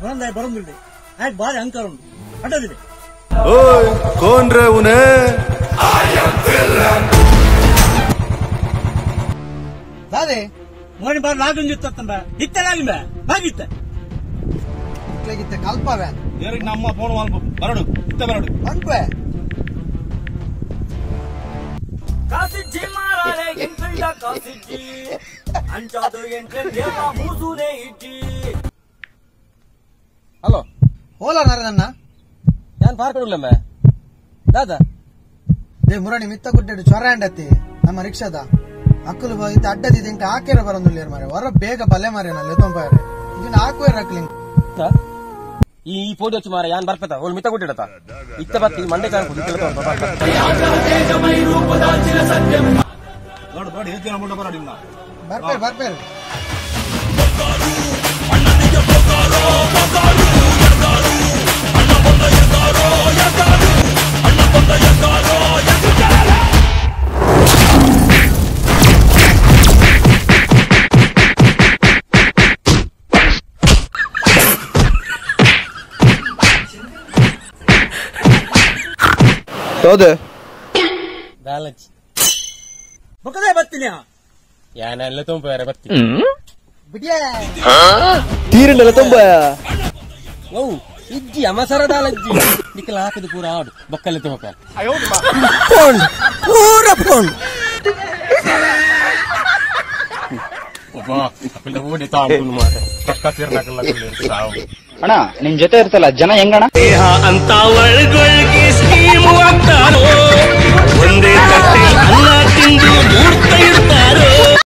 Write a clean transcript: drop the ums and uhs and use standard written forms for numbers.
ಬರಂದಾಯ ಬರಂದುಂಡೆ ಆಯ್ತು ಬಾರಿ ಅಹಂಕಾರ ಉಂಟು ಅಡ್ಡದಿದೆ. ಓಯ್ ಕೋನ್ ರೇ ಉನೆ ದಾದೆ ಮೋನಿ ಬಾರ್ ಲಾಗುಂಜಿತ್ತಂಬ ಇತ್ತಲಾಗಿಂಬ ಬಾಗಿತ್ತ ಇತ್ತ ಕಲ್ಪವೆ ಏರಿಗೆ ನಮ್ಮ ಫೋನ್ ಬರಡು ಇತ್ತ ಬರಡು ಪಂಪೆ ಕಾಸಿಜ್ಜಿ ಮಾರಾರೆ ಇಂಪಿಂಡ ಕಾಸಿಜ್ಜಿ ಅಂಚಾದು ಎಂಟೆಂಗೆ ಮೂಸುನೆ ಇಜ್ಜಿ. ಹಲೋ ಹೋಲ ನರನನ್ನ ಯಾನ್ ಪಾರ್ಕ್ ಕೊಡ್ಲಮ್ಮ ದಾದಾ they ಮುರಣಿ ಮಿತ್ತ ಗುಡ್ಡೆಡು ಚೊರಾಂಡತಿ ನಮ್ಮ ರಿಕ್ಷಾದ ಅಕ್ಕಲು ಇತ್ತ ಅಡ್ಡದಿದೆ ಇಂಕ ಆಕೆರ ಬರಂದುಲ್ಲೇರ್ ಮಾರೆ ಹೊರ ಬೇಗ ಬಲೆ ಮಾರೆ ನಲ್ಲ ತೊಂಬಾರೆ ಇದನ್ನ ಹಾಕುವೆ ರಕ್ಲಿಂಗ್ ಈ ಪೋಡಿ వచ్చి ಮಾರ ಯಾನ್ ಬರ್ಪತ ಓಲ್ ಮಿತ್ತ ಗುಡ್ಡೆಡತ ಇತ್ತ ಬತ್ತಿ ಮಂಡೆ ಚಾನ್ ಕುದಿತಲ ನೋಡು ನೋಡಿ ಹೇಳ್ತೀರ ಮುಂಡ ಬರಡಿಲ್ಲ ಬರ್ಪೇರ್ ಬರ್ಪೇರ್ ಹೌದು ಬ್ಯಾಲೆನ್ಸ್ ಬೊಕ್ಕದೇ ಬರ್ತೀನಿ ಯಾನೆಲ್ಲ ತುಂಬ ಬರ್ತೀನಿ ಬಿಡಿಯಾ ತೀರಿಂಡಲ್ಲ ತುಂಬ ಓ ಇಜ್ಜಿ ಅಮಸರದಾಲಜ್ಜಿ ನಿಕ್ಕಲ ಹಾಕದು ಪೂರ ಆಡು ಬೊಕ್ಕಲ್ಲಿ ತುಂಬ ಫೋನ್ ಪೂರ ಫೋನ್ ಅಣ್ಣ ನಿಮ್ ಜೊತೆ ಇರ್ತಲ್ಲ ಜನ ಹೆಂಗಣ ದೇಹ ಅಂತ ಒಳಗೊಳಗೆ ಸ್ಕೀಮು ಆಗ್ತಾರೋ ಒಂದೇ ತಟ್ಟೆ ಅನ್ನ ತಿಂದು ಮೂರ್ತ ಇರ್ತಾರೋ.